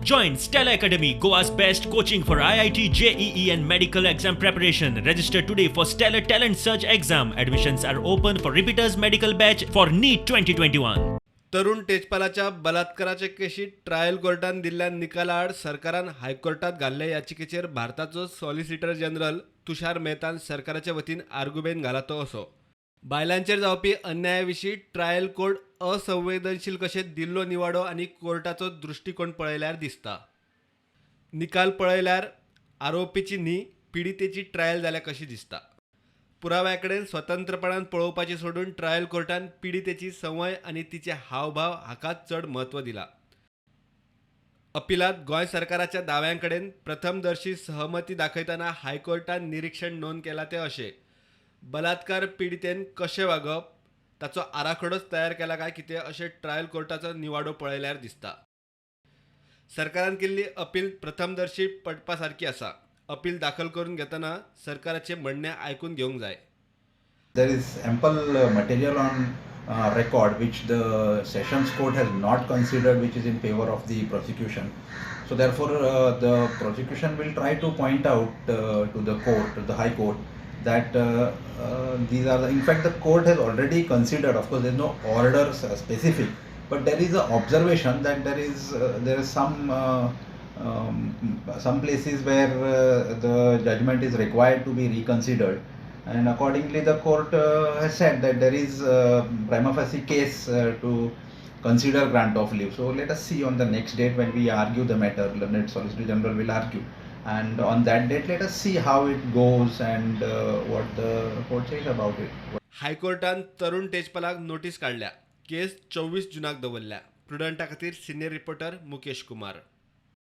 Join Stellar Academy, Goa's best coaching for IIT, JEE and medical exam preparation. Register today for Stellar Talent Search exam. Admissions are open for repeaters medical batch for NEET 2021. Tarun तेजपालाच्या बलात्काराचे केशीत trial कोर्टान दिल्ल्या निकाला आड सरकारान हायकोर्टात घाल्ले याचिकेचेर भारताचो सॉलिसिटर जनरल तुषार मेहतान सरकाराचे वतीन आर्गुमेंत घाला तो असो: बायलांचेर जावपी अन्याया विशीं ट्रायल कोर्ट असंवेदनशील कशें दिल्लो निवाडो आनी कोर्टाचो दृश्टिकोण पळयल्यार दिसता. निकाल पळयल्यार आरोपीची न्ही, पिडितेची ट्रायल जाल्या कशी दिसता. पुराव्या कडेन स्वतंत्रपणान पळोवपाचें सोडून ट्रायल कोर्टान पिडितेची संवय आनी तिचे हावभाव हाकाच चड म्हत्व दिलां. अपिलांत गोंय सरकाराच्या दाव्यां कडेन प्रथमदर्शी सहमती दाखयतना हायकोर्टान निरिक्षण नोंद केलां तें अशें: बलात्कार पिडितेन कशें वागप ताचो आराखडोच तयार केला काय कितें अशें ट्रायल कोर्टाचो निवाडो पळयल्यार दिसता. सरकारान केल्ली अपील प्रथमदर्शी पटपा सारकी आसा. अपील दाखल करून घेतना सरकाराचें म्हणणें आयकून घेवंक जाय. There is ample material on record which the Sessions Court has not considered, which is in favor of the prosecution. So therefore, the prosecution will try to point out to the court, to the High Court, that these are the, in fact, the court has already considered. Of course, there is no order specific, but there is an observation that there is some places where the judgment is required to be reconsidered, and accordingly the court has said that there is a prima facie case to consider grant of leave. So let us see on the next date when we argue the matter. Learned Solicitor General will argue, and on that date let us see how it goes and what the court says about it. हायकोर्टान तरुण तेजपालाक notice काडल्या. Case 24 जुनाक दवरल्या. प्रुडंटा खातीर senior reporter Mukesh Kumar.